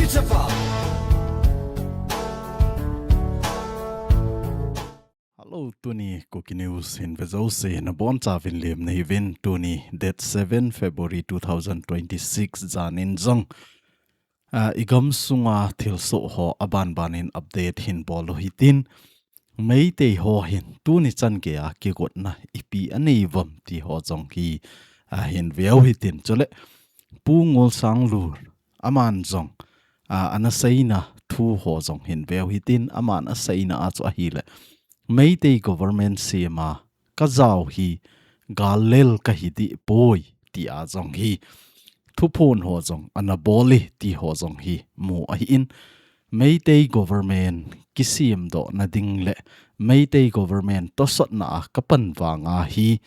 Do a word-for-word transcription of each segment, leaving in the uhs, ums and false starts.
Hello, tuni Kuki News hin ve jouse nabonchauvin lemna hiuvin. Tuni date seven February two thousand twenty-six janin jong, ah, i gamsunga thilsoh ho abanbanin update hin bol u hitin. Meitei ho hin tuni chan geiya kigotna ipi anei uvam ti ho jong hi, ah, hin ve u hitin. Chule Pu Ngolsanglun aman jong, ah, ana seina thu ho jong hin ve u hitin. Aman aseina a chu ahile, Meitei government sem a kajao hi gal lel kahi deh poi tia jong hi thuphon ho jong ana bol e ti ho jong hi mu ahin. Meitei government kisemdoh na ding le Meitei government tosotna a kapan vanga hi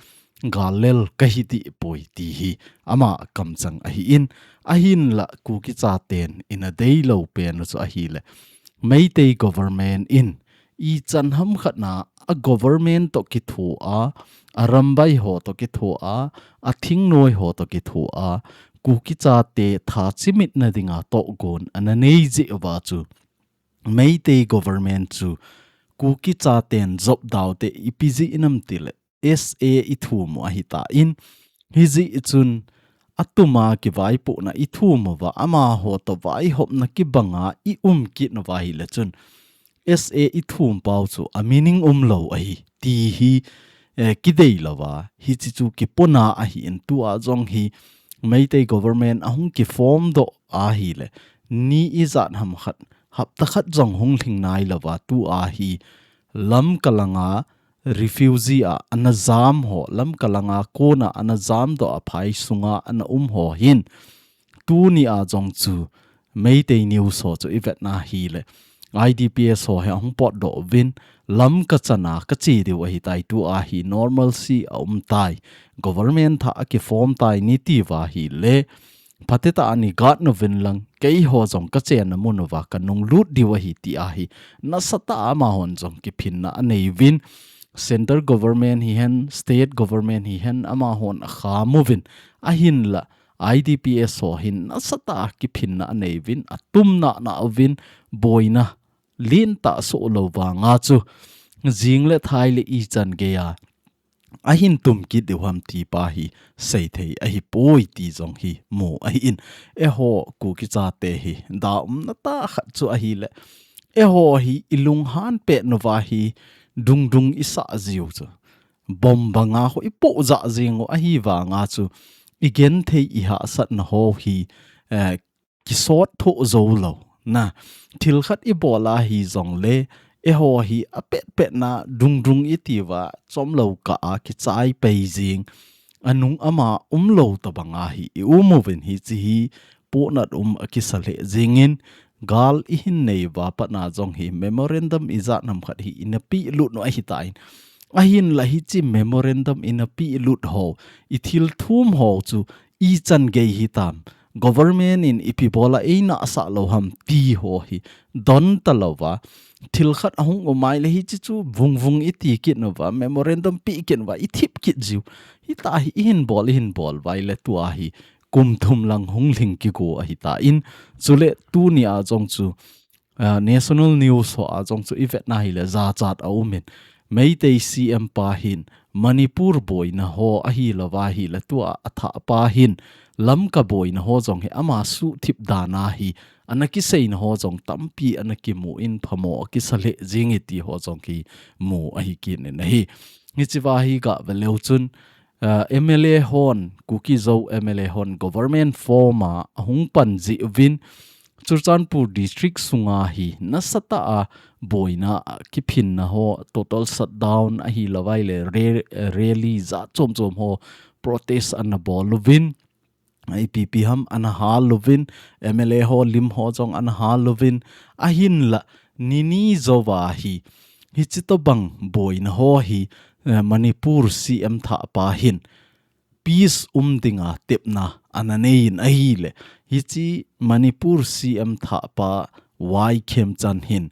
gal lel kahi deh poi ti hi ama kamchang ahin. Ahinla Kuki chaten ina deilou pen u chu ahile, Meitei government in ichan hamkhat na a government toh kithoa, a rambai ho toh kithoa, a thingnoi ho toh kithoa, Kuki chate tha chimitna dinga tohgon ana nei jeh uva chu, Meitei government chu Kuki chaten jop daute ipi jeh inam tile, S A i thum u ahitan, hijeh chun atuma kivaipohna i thum uva, amaho toh vaihopna kibanga i um kit uva ahile chun, S A i thum pau chu a meaning umlou ahi ti hi, eh, kidei louva, hiche chu kipona ahin. Tua jong hi Meitei government ahung kiform doh ahile, ni ijat hamkhat, hapta khat jong hung lhing nailouva, tua hi Lamka langa refugee a ana jam ho, Lamka langa kona ana jamdoh a phai sunga ana um ho hin, tuni a jong chu Meitei news ho chu i vetna hile, I D P S ho hi ahung potdoh uvin, Lamka chana kache diu ahitai, tua hi normalcy aumtai, government thah akiform tai nati uva ahile, phatetah a nei guard uvin lang, keiho jong kachenna mun uva kanunglut diu ahi tia hi nasatah a amahon jong kiphinna anei uvin. Centre government hihen, state government hihen, amahon akham uvin. Ahinla I D P S ho hin nasatah a kiphinna anei uvin, atumna na uvin, boina lentah soh lou vanga chu jing le thai le ichan geiya ahin tum kit diu ham ti pa hi seithei ahipoi ti jong hi mu ahin. Eiho Kuki chate hi da umna tah khat chu ahile, eiho hi i lunghan pet uva hi dungdung i sah jiu chu, bomb banga ho i poh jah jing u ahi vanga chu, i genthei i hahsatna ho hi, eh, kisot thoh jou lou. Na, thil khat i bol ahi jongle, eiho hi apetpetna dungdung i tiuva, chomlou kah a kichai pei jing, anung ama umlou tobang a hi i um uvin, hiche hi pohnat um akisa lheh jingin, gal i hin nei uva patna jong hi memorandum ijat ham khat hi ina pehlut u ahitan. Ahinla hiche memorandum ina pehlut ho, i thil thum ho chu ichan gei hitam, government in ipi bol a eina asah lou ham ti ho hi don talouva, thil khat ahung um ahile hiche chu vungvung i ti kit uva, memorandum peh kit uva, i thip kit jiu. Hitia hi i hin bol, i hin bol uva ahile tua hi kum thum lang hung lhing kigo ahitan, chule tuni a jong chu, ah, national news ho a jong chu i vetna hile jachat aumin, Meitei C M pa hin Manipur boina ho ahilouva ahile tua athah pa hin Lamka boina ho jong hi ama suhthip dan a hi ana kiseina ho jong tampi ana kimu in phamo akisa lheh jing e ti ho jong hi mu ahi kit in ahi. Hichea hi gah ve leu chun, ah, M L A hon, Kuki Zo M L A hon government form a ahung pan jeh uvin, Churachandpur district sunga hi nasatah a boina, ah, kiphinna ho, total shutdown ahilouva ahile re-, rally jat chom chom ho, protest ana bol uvin, ipi ipi ham ana hal uvin, M L A ho lim ho jong ana hal uvin, ahinla nini jouva hi, hiche tobang boina ho hi, eh, Manipur C M thah pa hin peace um dinga tepna ana nei in ahile, hiche Manipur C M thah pa Y Khemchand hin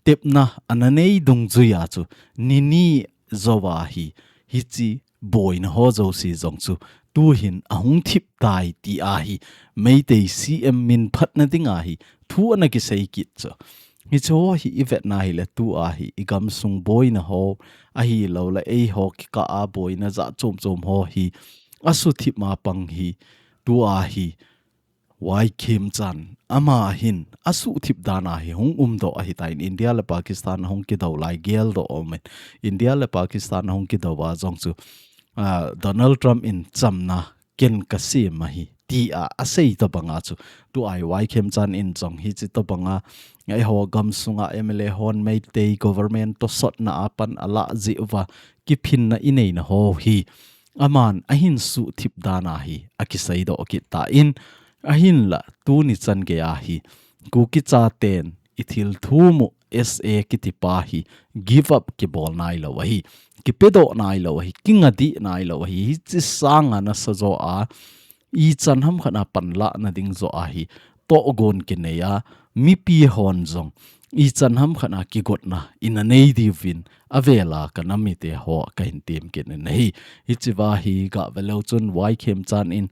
tepna ana nei dungjuia chu nini jouva hi, hiche boina ho jouse jong chu tuhin ahung thip tai tia hi Meitei C M min phatna dinga hi thu tu ana kisei kit chu. Hiche ho hi i vetna hile tua hi i gamsung boina ho ahilouleh eiho kikah a boina jat chom chom ho hi asuthip ma pang hi tua hi Y Khemchand ama hin asuhthip dan a hi hung umdoh ahitan India le Pakistan ahung kidou lai geldoh aumin. India le Pakistan ahung kidou a jong chu, ah, Donald Trump in chamna ken kasem ahi tia asei tobanga chu tua hi Y Khemchand in jong hiche tobanga eiho gamsunga M L A hon Meitei government tosotna a pan alah jeh uva kiphinna i neina ho hi aman ahin suhthip dan a hi akiseidoh kit tan ahinla tuni chan gei a hi Kuki chaten i thil thum u S A kiti pa hi give up kibol nailou ahi, kipedoh nailou ahi, kingadih nailou ahi, hiche sanga nasa jo a ichan hamkhat a panlah nading jo a hi tohgon kinei a mipi hon jong ichan hamkhat a kigotna ina nei diuvin avela ka nam mite ho kahin tem kit in ahi. Hichea hi gah veleu chun Y Khemchand in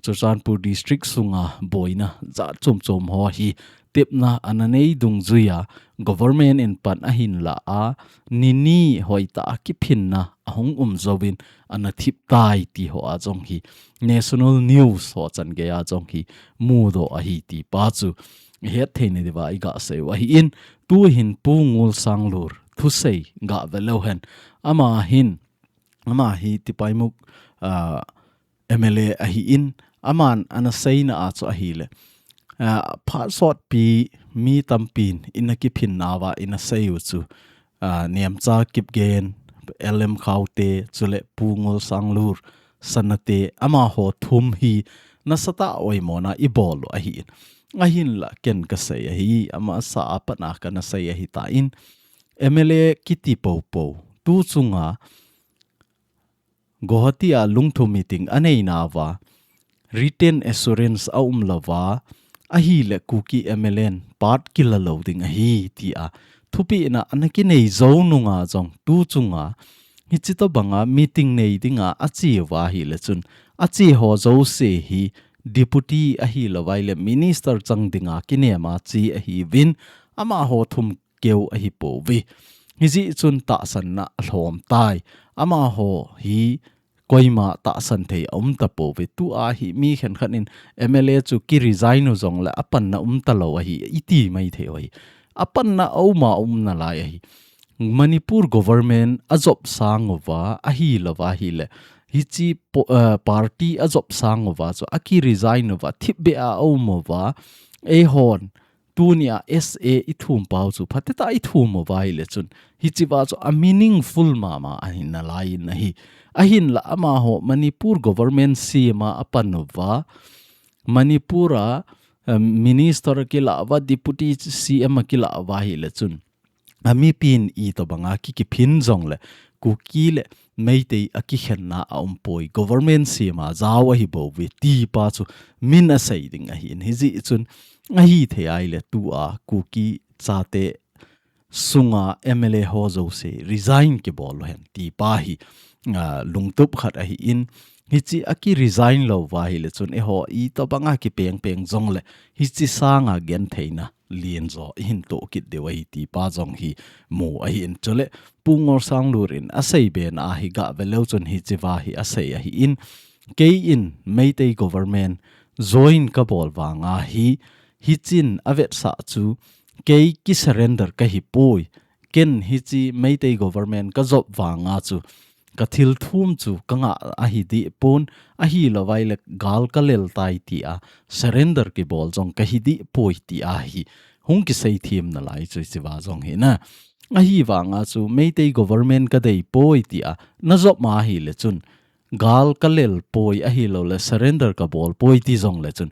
Churachandpur District sunga boina jat chom chom ho hi tepna ana nei dungjuia government in pan ahin la a nini hoitah a kiphinna ahung um jouvin ana thip tai ti ho a jong hi National News ho chan gei a jong hi mudoh ahi ti pa chu i het thei nadiuva i gah sei u ahin tuhin Pu Ngulsanglur thusei gah veleu hen ama hin ama hi Tipaimukh, ah, M L A ahin, aman ana seina a chu ahile. Ah, phat sotpi mi tampin ina kiphin nauva ina sei u chu, ah, Nemcha Kipgen, L M Khaute, chule Pu Ngulsanglur, Sanate, amaho thum hi nasatah a oimona i bol u ahin. Ahinla ken kasei ahi, amasa a pat a kana sei ahitan, M L A kiti popo, tu chunga Guwahati a lungthim meeting anei nauva, written assurance aum louva, ahile Kuki M L A in part kila lou ding ahi, tia thupeh na ana kinei jou nunga jong tu chunga, hiche tobanga meeting nei dinga ache uva ahile chun, ache ho jouse hi deputy ahilouvai le minister chang dinga kinema che ahiuvin, amaho thum keu ahipouve. Hijeh chun tahsanna alhom tai. Amaho hi koima tahsan thei aum tapouve. Tua hi mi khenkhat in M L A chu ki resign u jongle apanna um talou ahi, iti mai thei u ahi. Apanna auma aum nalai ahi. Manipur government ajop sang uva, ahilouva ahile. Hiche po-, eh, party ajop sang uva chu aki resign uva, thipbeh a aum uva. Eihon tunia S A i thum pau chu phatecha i thum uva ahile chun, hichea chu a meaningful mama ahi nalai in ahi. Ahinla amaho Manipur government C M a apan uva, Manipur a, eh, minister akilah uva, deputy C M akilah uva ahile chun, amipin itobanga ki, kiphin jongle, Kuki le Meitei a kikhenna aumpoi, government C M a jao ahibouve, ti pa chu min asei ding ahin. Hijeh chun, ahithei ahile tua Kuki chate sunga M L A ho jouse resign kibol u hen, ti pa hi, ah, lungtup khat ahin, hiche aki resign louva ahile chun, eiho itobanga kipeng peng jongle, hiche sanga gentheina lenjo ihin toh kit diu ahi ti pa jong hi mu ahin. Chule Pu Ngulsanglur in asei bena hi gah veleu chun hichea hi asei ahin, kei in Meitei government join kabol vanga hi, hichin avetsah chu kei ki surrender kahipoi. Ken hiche Meitei government kajop vanga chu ka thil thum chu kangah ahi dehpon, ahilouvai le gal kalel tai tia surrender kibol jong kahi dehpoi tia hi hung kisei them nalai chu hichea jong hi na. Ahivanga chu Meitei government kadeipoi tia najop ma ahile chun gal kalel poi ahiloule surrender kabol poi ti jongle chun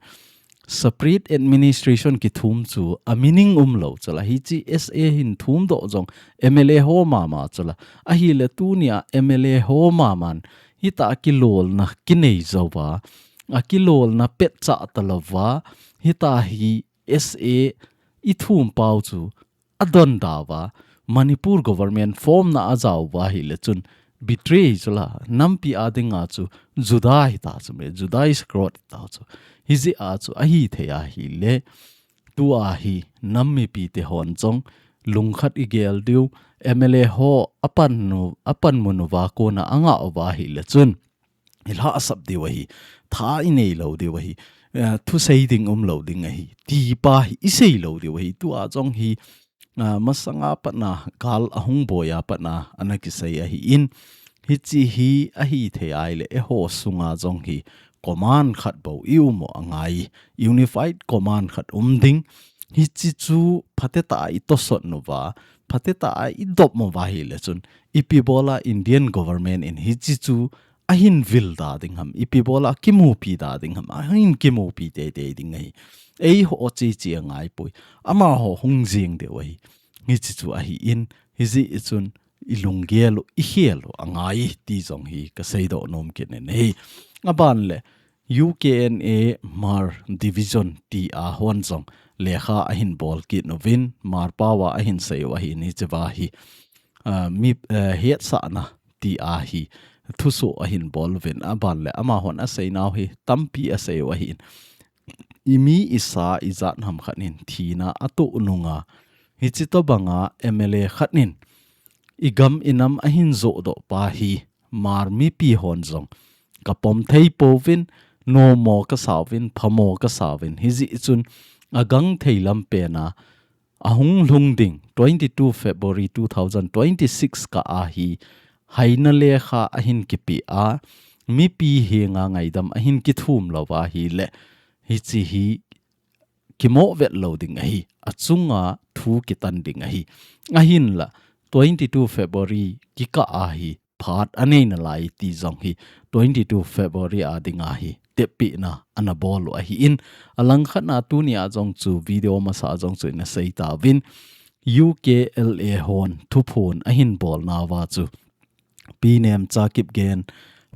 separate administration kithum chu a meaning umlou chula, hiche S A hin thumdoh jong M L A ho mama chula. Ahile tunia M L A ho maman hitia kilolna kinei jouva, akilolna petcha talouva, hitia hi S A i thum pau chu adon dauva, Manipur government form na ajao uva ahile chun betray chula, nampi a dinga chu Juda hita chu me, Juda Iscariot hita chu. Hijeh a chu ahithei ahile Tua hi nam mipi te hon jong lungkhat i gel diu, M L A ho apan nu, apan mun uva kona anga uva ahile chun, i lhahsap diu ahi, tha i nei lou diu ahi, eh, thusei ding um lou ding ahi, ti pa hi i sei lou diu ahi, tua jong hi, ah, masanga patna gal ahung boi a patna ana kisei ahi in, hichi hi ahi thei ahile eiho sunga jong hi command khat bou i um u angai, unified command khat um ding, hichi chu phatecha i tosot nuva, phatecha i dop muva ahile chun, ipi bola Indian government in hichi chu ahin vil da ding ham, ipi bola kimupi da ding ham, ahin kimupi teitei ding ahi. Eiho chichi angai poi. Amaho hung jing diu ahi. Hichi chu ahi in, hijeh chun i lunggel u, i khel u angai ti jong hi ka seidoh nom kit in ahi. Aban le, U K N A Hmar Division ti a hon jong lekha ahin bol kit uvin, Hmar pao a ahin sei u ahi in hichi va hi, ah, mi, eh, hetsahna ti a hi thusoh ahin bol uvin, aban le amahon asei nau hi tampi asei u ahi in. I mi i sa i jat ham khat in thina atoh nunga, hichi tobanga M L A khat in i gam i nam ahin joh doh pa hi Hmar mipi hon jong ka pom thei pouvin, nomo ka sa uvin, phamo ka sa uvin, hijeh chun agang thei lam pen a ahung lhung ding twenty two February two thousand twenty six kah a hi haina lekha ahin kipeh a, mipi henga ngaidam ahin kithum lou va ahile, hichi hi kimoh vet lou ding ahi, achunga thu kitan ding ahi. Ahinla, twenty two February kikah a hi phat anei nalai ti jong hi twenty two February a dinga hi teppina ana bol u ahi in, alangkhat na tuni a jong chu video masa a jong chu ina sei tauvin, U K L A hon thuphon ahin bol nauva chu Pi Nemcha Kipgen,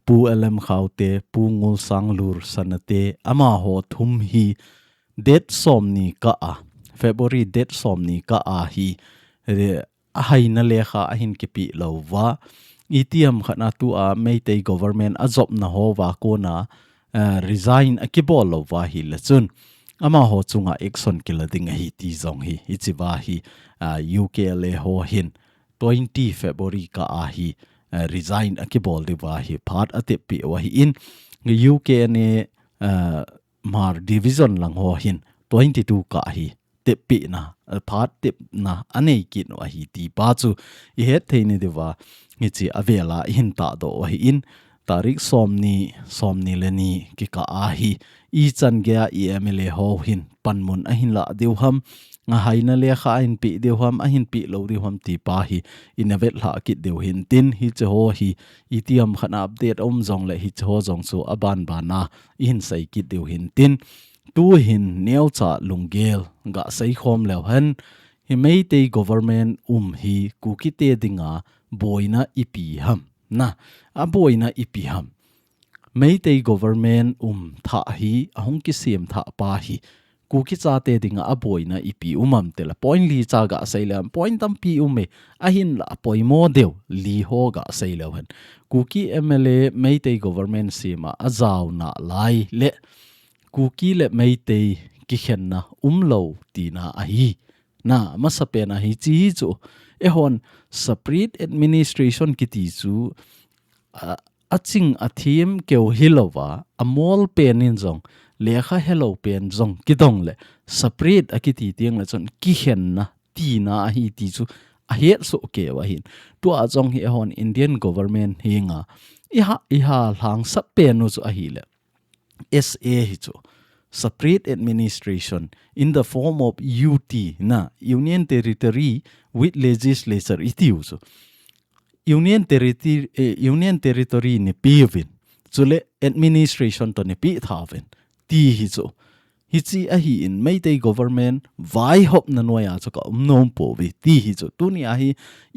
Pu L M Khaute, Pu Ngulsanglur Sanate, amaho thum hi date somni kah a, February date somni kah a hi, eh, ahaina lekha ahin kipeh lou va, itiham khat na tua Meitei government ajopna ho va kona, eh, resign akibol lou va ahile chun, amaho chunga action kila ding ahi ti jong hi, hichi va hi, ah, U K L A ho hin twenty February kah a hi, eh, resign akibol diu va hi phat ateppeh u ahi in, U K N A, eh, Hmar Division lang ho hin twenty two kah hi teppehna, eh, phat tepna anei kit u ahi ti pa chu i het thei nadiu va, hichi avel a i hin tahdoh u ahi in, tarik somni, somni le ni kikah a hi ichan gei a i M L A ho hin panmun ahin lah diu ham, ahaina lekha ahin peh diu ham, ahin peh lou diu ham ti pa hi ina vetlhah kit diu hintin, hichi ho hi itiham khat na update aum jong le hichi ho jong chu aban ban a i hin sei kit diu hintin, tu hin neocha lunggel ga sei khom leu hen, hi Meitei government um hi Kuki te dinga boina ipi ham. Na, aboina ipi ham. Meitei government um thah hi, ahung kisem thah pa hi, Kuki chate dinga aboina ipi um am tile, point li cha ga sei leu, point tampi um e, ahinla poimo deu li ho ga sei leu hen. Kuki M L A Meitei government sem a ajao nalai le, Kuki le Meitei kikhenna um lou tina ahi. Na, masapen a hichi hi chu, eihon separate administration kiti chu, a, aching athem keu hilouva, amol pen in jong, lekha helou pen jong kidong le, separate akiti teng le chun kikhenna tina ahi ti chu ahetsoh keu ahin. Tua jong hi eihon Indian government henga i ha, i halhangsap pen u chu ahile, S A hi chu, separate administration in the form of U T, na, Union Territory with Legislature i tiu chu. Union Territory, eh, Union Territory nei peuvin, chule administration toh nei peh thauvin, ti hi chu. Hichi ahi in Meitei government vaihopna noiya chu ka um nom pouve, ti hi chu. Tuni a hi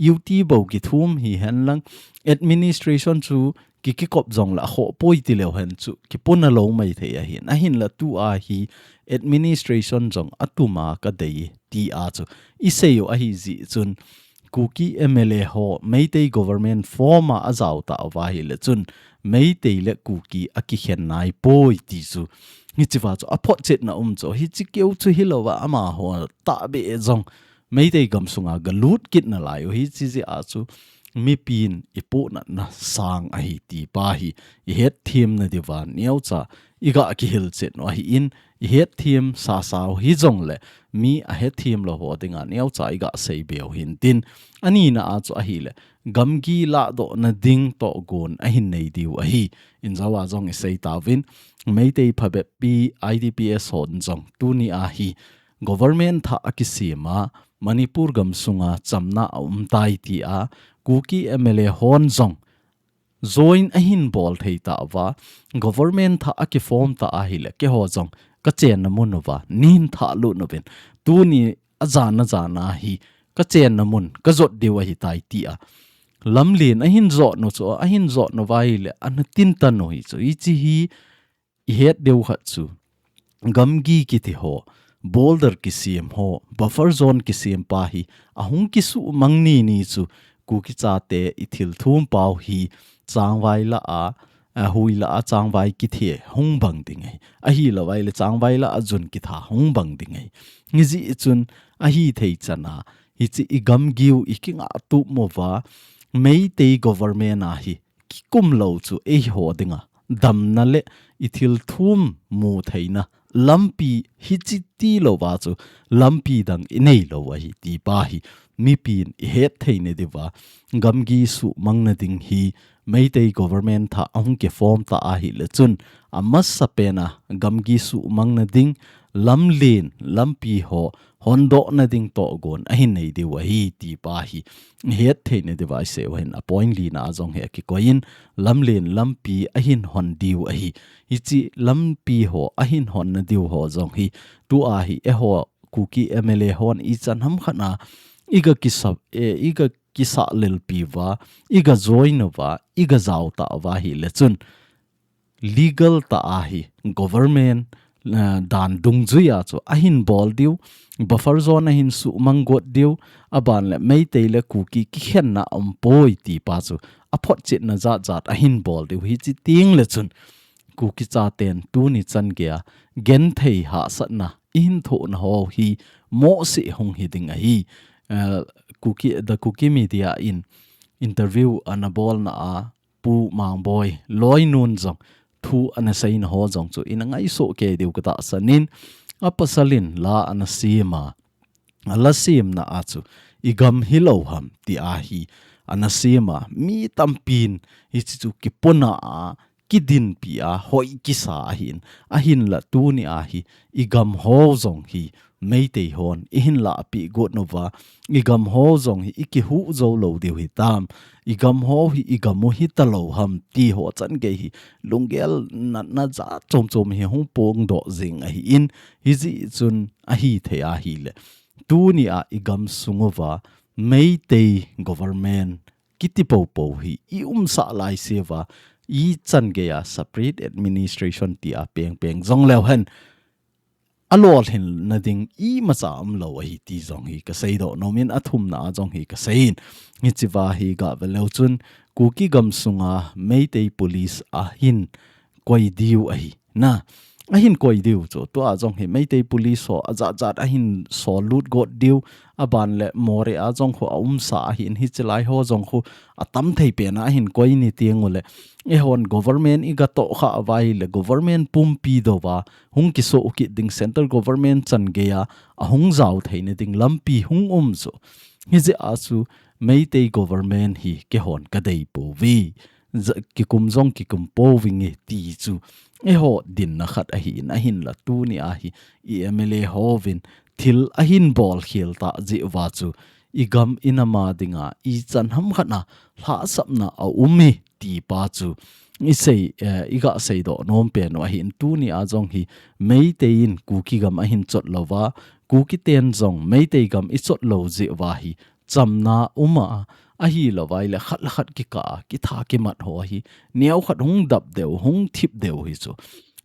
U T bou kithum hihen lang, administration chu ki, kikop jong le akhoh poi ti leu hen chu, kipuna lou maithei ahin. Ahinla tua hi administration jong atum a kadei ti a chu i sei u ahi jeh chun, Kuki M L A ho, Meitei government form a ajao tauva ahile chun, Meitei le Kuki akikhen nai poi ti chu Hichea chu aphotchetna um chu, hiche keu chu hilouva amaho tahbeh jong Meitei gamsunga galut kit nalai u, hiche jeh a chu mipin ipohnatna sang ahi ti pa hi ihetthem nadiuva neocha iga kihilchet u ahin, ihetthem sasa u hijongle mi ahetthem lou ho dinga neocha iga seibe u hintin, anina a chu ahile gamgi lahdohna ding tohgon ahin nei diu ahi. Injouva jong isei tauvin, Meitei phabeppi I D P S hon jong tuni a hi government thah akisem a, Manipur gamsunga chamna aumtai tia Kuki M L A hon jong join ahin bol thei tauva, government thah akiform ta ahile keiho jong kachenna mun uva neihin thahlut uvin, tuni ajan ajan a hi kachenna mun kajot diu ahitai tia lamlen ahin jotnu chu, ahin jotnu uva ahile ana tintan u hichu, hiche hi ihet diu khat chu gamgi kiti ho, border kisem ho, buffer zone kisem pa hi ahung kisuhmang nini chu Kuki chate ithilthum pau hi changvai lah a, ahuilah a changvai kithe hung bang ding ahi. Ahilouva ahile changvai lah a jun kitha hung bang ding ahi. Hijeh chun ahithei chana hiche igamgiu ikingahtup uva Meitei government a hi kikum lou chu eiho dinga damna le ithilthum mutheina lampi hiche tilouva chu lampi dang inei lou ahi ti pa hi mipin ihetthei nadiuva gamgi suhmangna ding hi Meitei government thah ahung kiform ta ahile chun amasapena gamgi suhmangna ding lamlen lampi ho hondohna ding tohgon ahin nei diu ahi ti pa hi ihetthei nadiuva isei u ahin, apoint lina a jong hi akikoi in lamlen lampi ahin hon diu ahi. Hiche lampi ho ahin honna diu ho jong hi tua hi eiho Kuki M L A hon ichan hamkhat a iga kisa, eh, iga kisahlelpi uva, iga join uva, iga jaotah uva ahile chun legal tah a hi government, eh, dan dungjuia chu ahin bol diu, buffer zone ahin suhmang got diu, aban le Meitei le Kuki kikhenna aumpoi ti pa chu aphotchetna jatjat ahin bol diu, hiche tengle chun Kuki chaten tuni chan geia genthei hahsatna ihin thohna ho hi mohseh hung hi ding ahi. Eh, Kuki, The Kuki Media in interview ana bolna a Pu Mangboi loinun jong thu ana seina ho jong chu ina ngaisah kei diu katahsan in, apasal in la ana sem a, ala semna a chu igam hilou ham tia hi ana sem a, mi tampin hiche chu kipona a, kidinpi a, hoi kisa ahin, ahinla tuni a hi igam ho jong hi Meitei hon ihin lahpeh got uva, igam ho jong hi ikihuh jou lou diu hitam, igam ho hi igam u hitalou ham ti ho chan gei hi lunggel natna jat chom chom hi hung pongdoh jing ahin, hijeh chun ahithei ahile tuni a igam sung uva Meitei government kiti popo hi iumsah laiseuva, ichan geia separate administration tia pengpeng jong leu hen alolhinna ding imacha umlou ahi ti jong hi kaseidoh nomin, athumna a jong hi kaseiyin. Hichea hi gave leu chun Kuki gamsunga Meitei police ahin koi diu ahi. Na, ahin koi diu chu, tua jong hi Meitei police ho ajatjat ahin sollut got diu, aban le Moreh a jong khu aumsa ahin, hichelai ho jong khu atamthei pena ahin koi ni tengule, eihon government iga tohkhah uva ahile government pumpi douva hung kisoh kit ding, central government chan geia ahung jao theina ding lampi hung um chu. Hijeh a chu Meitei government hi keihon kadei pouve, kikum jong kikum pouvinge ti chu eiho dinna khat ahin, ahinla tuni a hi i M L A hovin thil ahin bolkhel tah jeh uva chu igam inam a dinga ichan hamkhat a lhahsamna aume ti pa chu isei, eh, iga seidoh nom pen u ahin. Tuni a jong hi Meitei in Kuki gam ahin chot louva, Kuki ten jong Meitei gam ichot lou jeh uva hi chamna uma, ahilouva ahile khat le khat kikah a kitha kimat ho hi neokhat hung dap diu, hung thip diu hi chu.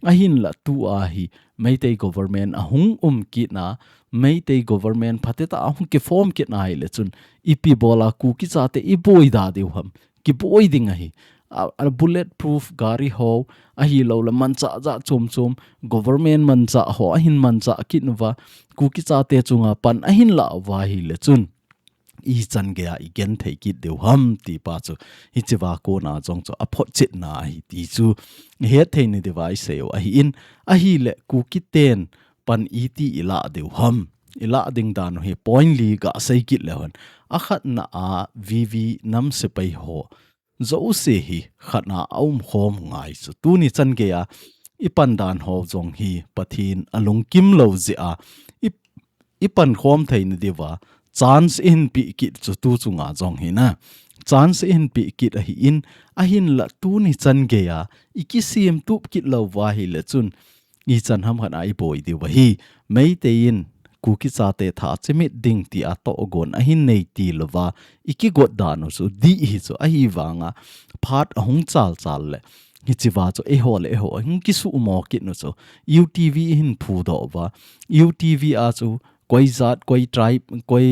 Ahinla tua hi Meitei government ahung um kitna, Meitei government phatecha ahung kiform kitna ahile chun ipi bola Kuki chate iboi da diu ham? Kiboi ding ahi. a, a bulletproof gari ho, ahilouleh manchah jah chom chom, government manchah ho, ahin manchah kit uva, Kuki chate chunga pan ahin lah uva ahileh chun, ichan geiya i genthei kit diu ham ti pa chu, hichea kona jong chu aphotchetna ahi ti chu, het thei nadiuva isei u ahin, ahileh Kuki ten pan iti ilah diu ham, ilah ding dan u hi point li gasei kit leu hen. Akhatna a VV nam sepai ho, jouse hi khatna a umkhom ngai chu. Tuni chan geiya, i pandan ho jong hi Pathen alungkim lou jeh a, i, i pankhom thei nadiuva, chance ihin pe kit chu tu chunga jong hi na. Chance ihin pe kit ahin, ahinlah tuni chan geiya, i kisem tup kit lou uva ahileh chun, ichan hamkhat a i boi diu ahi. Meitei in Kuki chate tha chimit ding tia togon ahin nei tilouva, i kigot dan u chu dih hi chu ahivanga, phat ahung chal chal leh, hichea chu eiho le eiho ahung kisuhmo kit u chu, UTV ihin phudoh uva, UTV a chu koi jat, koi tribe, koi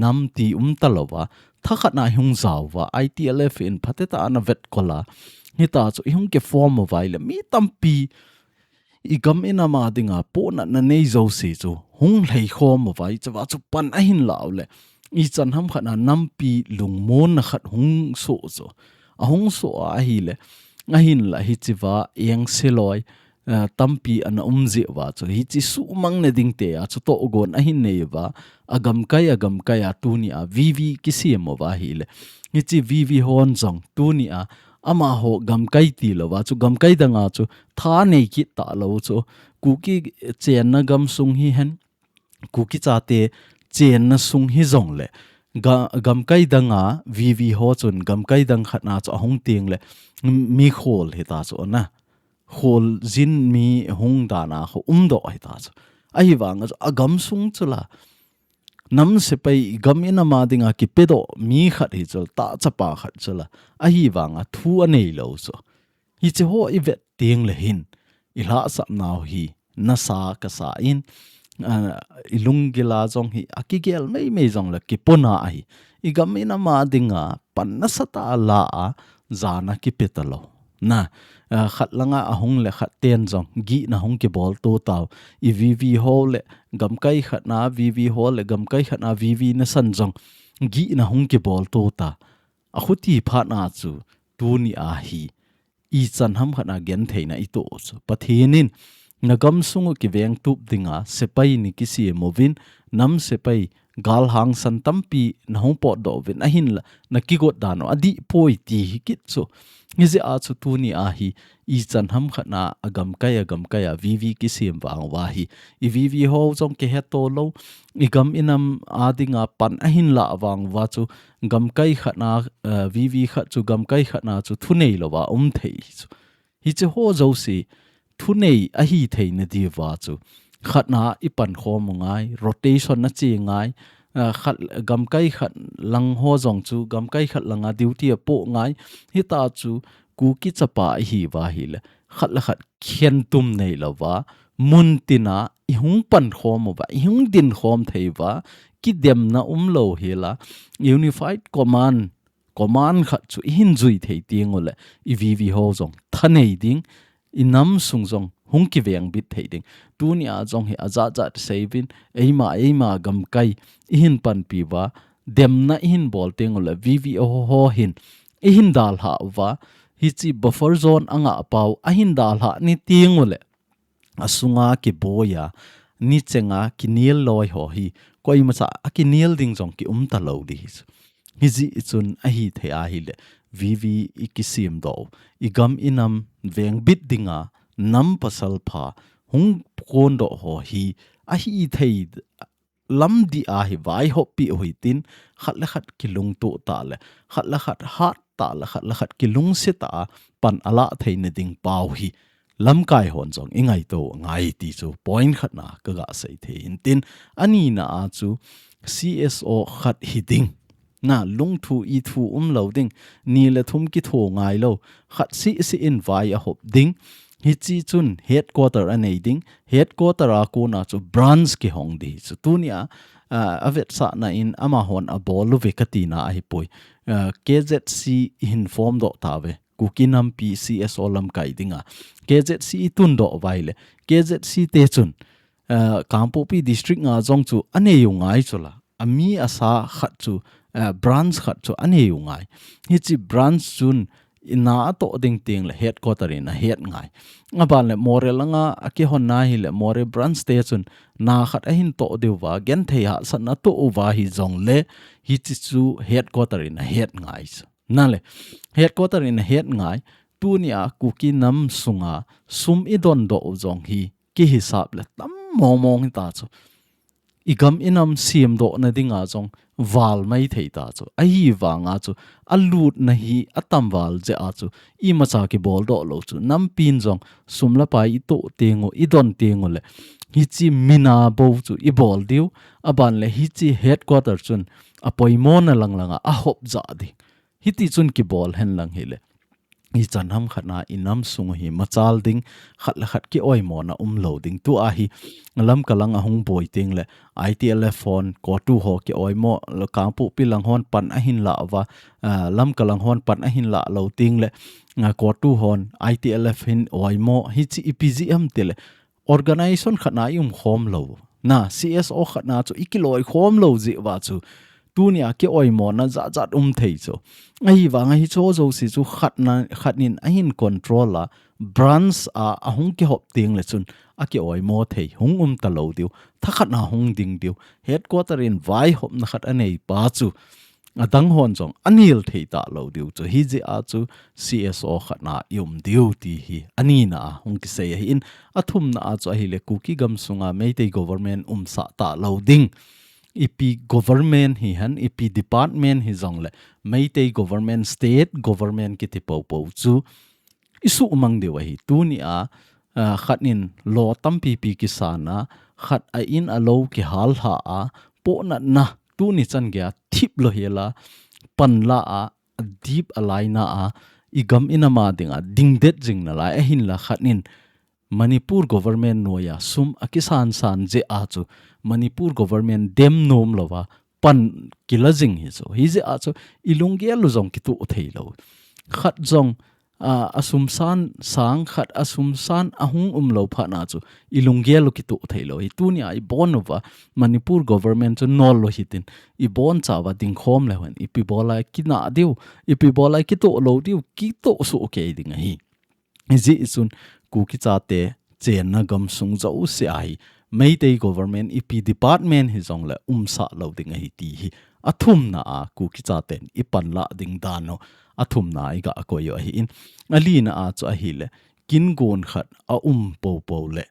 nam ti umtalouva, thakhat na ihung jao uva, ITLF in phatecha ana vetkol a, hitia chu ihung kiform uva ahileh mi tampi, i gam i nam a dinga pohnatna nei jouse chu hung lhaikhom uva, hichea chu pan ahin lah uleh, ichan hamkhat a nampi lungmonna khat hung soh chu, ahung soh a ahileh, ahinlah hichea engse loi, eh, tampi ana um jeh uva chu, hiche suhmang nading tia chu togon ahin nei uva, agamkai, agamkai a tunia VV kisem uva ahileh, hiche VV hon jong tunia amaho gamkai tilouva chu, gamkai danga chu tha nei kit talou chu, Kuki chenna gamsung hihen, Kuki chate chenna sung hijongleh, ga, gamkai danga VV ho chun gamkai dang khat na chu ahung tengleh, mi khol hita chu ana, kholjin mi hung dan a khu umdoh hita chu. Ahivanga chu agamsung chu la, nam sepai, i gam i nam a dinga kipedoh mi khat hi chu la, tahchapa khat chu la, ahivanga thu anei lou chu. Hiche ho i vet tengleh hin, i lhahsapnau hi nasa kasa in, ah, i lunggil a jong hi akigel meimei jongleh kipona ahi. I gam i nam a dinga pan nasatah a la a, jana kipe talou. Na, ah, khat langa ahung leh khat ten jong gihna hung kibol to tau. I VV ho le gamkai khat na VV ho le gamkai khat na VV nasan jong gihna hung kibol to ta. Akhuti phat na chu tunia hi ichan hamkhat a gentheina i toh u chu, Pathen in nagamsung u kiveng tup dinga sepai nei kisem uvin, nam sepai galhangsan tampi nahung potdoh uvin, ahinlah nakigot dan u adih poi ti hi kit chu. Hijeh a chu tunia hi ichan hamkhat na agamkai, agamkai a VV kisem vang uva hi, i VV ho jong kihetto lou, i gam i nam a dinga pan ahin lah vang uva chu, gamkai khat na, eh, VV khat chu gamkai khat na chu thunei louva um thei chu. Hiche ho jouse thunei ahithei nadiuva chu, khat na i pankhom u ngai, rotation ache ngai, eh, khat, gamkai khat lang ho jong chu gamkai khat langa duty apoh ngai, hitia chu Kuki chapa ihiuva ahileh, khat le khat khentum neilouva, muntina ihung pankhom uva, ihung dinkhom thei uva, kidemna umlou hela, Unified Command, command khat chu ihin jui thei tenguleh, i VV ho jong thanei ding, i namsung jong hung kivengbit thei ding. Tunia jong hi ajat jat seiyuvin, eima, eima gamkai ihin panpi uva, demna ihin bol tenguleh, VV ho, ho hin ihin dalhah uva, hiche buffer zone angah pau ahin dalhah ni tenguleh, asunga kiboiya, nichenga kinel loi ho hi, koimacha akinel ding jong kium talou ding hi chu. Hijeh chun ahithei ahileh, VV i kisemdoh u, i gam i nam vengbit dinga, nam pasal pha, hung kondoh ho hi, ahithei lam dih a hi vaihoppi u hitin, khat le khat kilungto tah le, khat le khat hat tah le, khat le khat kilungset tah a pan alah theina ding pau hi, lamkai hon jong i ngaito u angai ti chu point khatna kaga sei thei hin tin, anina a chu CSO khat hiding. Na, lungthu ithu umlou ding, ni le thum kitho ngailou, khat seh seh in vai ahop ding. Hiche chun headquarter anei ding, headquarter a kona chu branch kihong ding chu. Tunia, ah, avetsahna in amahon abol uve katina ahipoi. Ah, KZC ihin form doh tauve. Kuki Nampi C S O lamkai dinga K Z C i tundoh uva ahile, K Z C te chun, eh, Kangpokpi District nga jong chu anei u ngai chu la. Ami asa khat chu, eh, branch khat chu anei u ngai. Hichi branch chun i na atoh ding teng le headquarter in ahet ngai. Aban le Moreh langa akihon na ahile Moreh branch te chun na khat ahin toh diu va, genthei hahsatna atoh uva hijong le, hichi chu headquarter in ahet ngai chu. Na le, headquarter in ahet ngai, tunia Kuki nam sunga sum i dondoh u jong hi, kihisap le tam mong mong hita chu. I gam i nam siamdohna dinga jong val mai thei ta chu. Ahivanga chu, alutna hi atam val jeh a chu, imacha kibol doh lou chu. Nampin jong sum le pai i toh teng u, i don teng u le, hichi mina bou chu i bol diu, aban le hichi headquarter chun apoimona lang langa ahop jah ding. Hiti chun kibol hen lang hile, i chan ham khat na i nam sung hi machal ding, khat le khat kioimona umlou ding. Tua hi Lamka lang ahung boi teng le I T L F hon, COTU ho kioimo, Kangpokpi lang hon pan ahin la uva, ah, Lamka lang hon pan ahin la lou teng le, ah, COTU hon I T L F hin oimo, hichi ipi jeh ham ti le, organization khat na i um khom lou. Na, C S O khat na chu i kiloi khom lou jeh uva chu, tunia kioimona jat jat um thei chu. Ahivanga hicho jouse chu khat na, khat in ahin control a, branch a, ahung kihop teng le chun, akioimo thei, hung um talou diu, thakhat na hung ding diu, headquarter in vaihopna khat anei pa chu, adang hon jong anel thei talou diu chu. Hijeh a chu C S O khat na i um diu ti hi anina a hung kisei ahin, athumna a chu ahile Kuki gam sunga Meitei government umsah talou ding. Ipi government hihen, ipi department hijong le, Meitei government, state government kiti poupou chu i suhmang diu ahi. Tunia, ah, khat in lo tampipi kisan a, khat a in a lo kihal lha a, pohnatna, tuni chan geiya thip lou hela, pan la a, adip alaina a, i gam i nam a dinga, dingdet jing nalai, ahinla khat in Manipur government noiya sum akisan san jeh a chu, Manipur government dem nom louva, pan kila jing hi chu. Hijeh a chu, i lunggel u jong kitoh thei lou. Khat jong, a, asum san sang khat, asum san ahung um lou phat na chu, i lunggel u kitoh thei lou. Hi tunia i bon uva, Manipur government chu nol lou hitin, i bonchauva ding khom leu hen, ipi bol a kina diu, ipi bol a kitoh lou diu, kitoh soh kei ding ahi. Hijeh chun Kuki chate chenna gam sung jouse a hi, Meitei government ipi department hijong le umsah lou ding ahi ti hi, athumna a Kuki chaten i pan la ding dan u, athumna a i ga koi u ahin, alina a chu ahile, kin gon khat a um poupou le,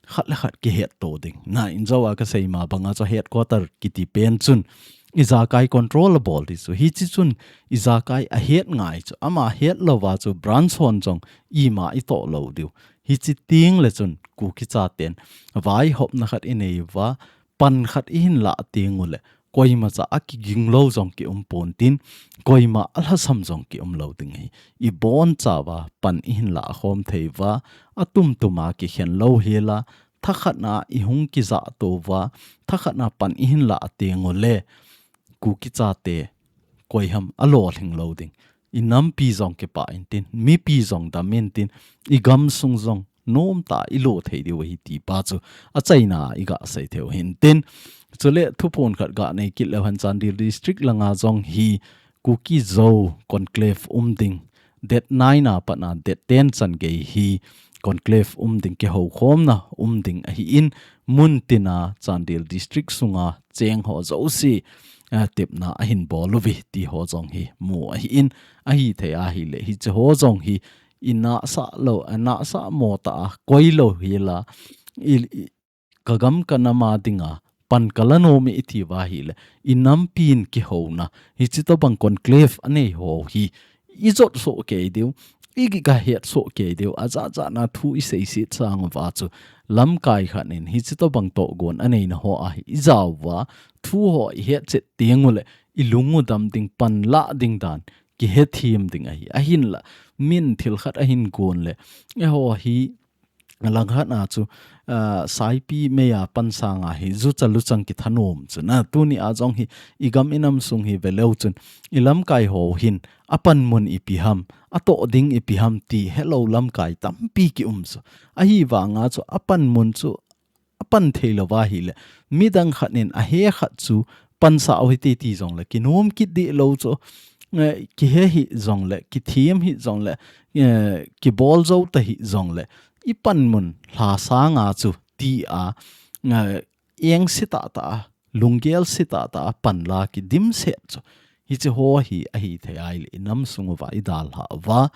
khat le khat kihetto ding. Na, injo a kasei ma banga chu headquarter kiti pen chun, ijakai control abol ding chu. Hichi chun, ijakai ahet ngai chu. Ama het louva chu branch hon jong ima i toh lou diu. Hichi teng le chun Kuki chaten vaihopna khat i nei uva, pan khat i hin lah teng u le, koima cha a kiging lou jong ki um pon tin, koima a lhasam jong ki um lou ding ahi. I bonchauva pan i hin lah khom thei uva, atum tum a kikhen lou hela, thakhat na i hung kija to uva, thakhat na pan i hin lah teng u le, Kuki chate, koiham a lolhing lou ding. I nampi jong kipah intin, mipi jong dam intin, i gam sung jong nomtah a i lo thei diu ahi ti pa chu achaina a i ga sei thei u hintin. Chule thuphon khat ga nei kit leu hen, Chandel District langa jong hi Kuki Zo conclave um ding, date nine a pat na date ten chan gei hi conclave um ding, kihoukhomna um ding ahin, mun tin a Chandel District sunga cheng ho jouse, eh, tepna ahin bol uve ti ho jong hi mu ahin, ahithei ahile hiche ho jong hi i nahsah lou, a nahsah mo tah a koi lou hela, i, i, ka gam ka nam a dinga pan ka la nom e i ti uva ahile, i nampin kihouna, hiche tobang conclave anei ho hi i jot soh kei diu, i ki ka het soh kei diu, ajat jat na thu i seiset sang uva chu, lamkai khat in hiche tobang tohgon aneina ho a hi i jao uva, thu ho i het chet teng u le, i lung u dam ding, pan lah ding dan kihethem ding ahi. Ahinla, min thil khat ahin gon le, eiho hi Langkhat a chu, ah, saipi mei a pansang a hi zucha luchang kithanom chu na, tuni a jong hi i gam i nam sung hi veleu chun i lamkai ho hin a panmun ipi ham, a toh ding ipi ham ti helou lamkai tampi ki um chu. Ahivanga chu a panmun chu a pan thei lou va hile, midang khat in a he khat chu pansah u hite ti jongle, kinom kit dih lou chu, eh, kihe hi jongle, kithem hi jongle, eh, kibol jou ta hi jongle, i panmun lhasang a chu ti a, eh, eng si tah tah a, lunggel si tah tah a panla kidimset chu. Hiche ho hi ahi thei ahile, i nam sung uva i dalha uva,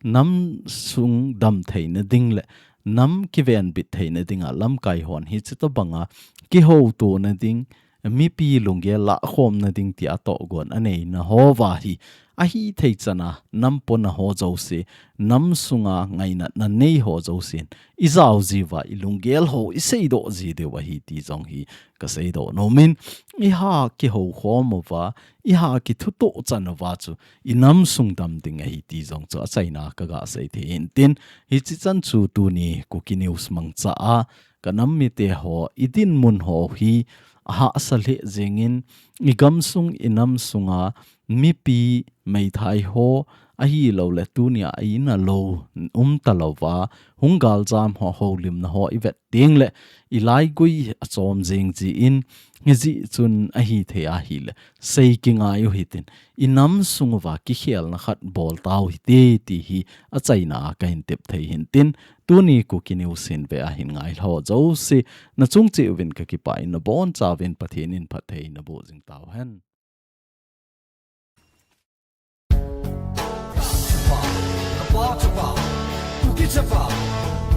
nam sung dam theina ding le nam kivenbit theina dinga lamkai hon hiche tobanga kihoutona ding, mipi lunggel lahkhomna ding tia tohgon a neina ho va hi ahi thei chana nam pona ho jouse, nam sunga ngainatna nei ho jousen i jao jiuva, i lunggel ho i seidoh ji diu ahi ti jong hi ka seidoh nomin, i ha kihoukhom uva, i ha kithutoh chan uva chu i nam sung dam ding ahi ti jong chu achaina ka ga sei thei in tin, hiche chan chu tuni Kuki News mangcha a ka nam mite ho i dinmun ho hi a hahsa lheh jengin, i gam sung i nam sunga mipi meithai ho ahilouleh tunia a in a lou um talouva, hung galjam ho, houlimna ho i vet ding le i laigui a chom jeng ji in, hijeh chun ahi thei ahile sei kingai u hitin, i nam sung uva kikhelna khat bol tau hite ti hi achaina a ka hin tep thei hin tin, tuni Kuki News hin ve a hin ngai ho jouse, na chung cheh uvin ka kipah in, na boncha uvin Pathen in phatthei na boh jing tau hen. Chapa, Chapa, Kuki Chapa.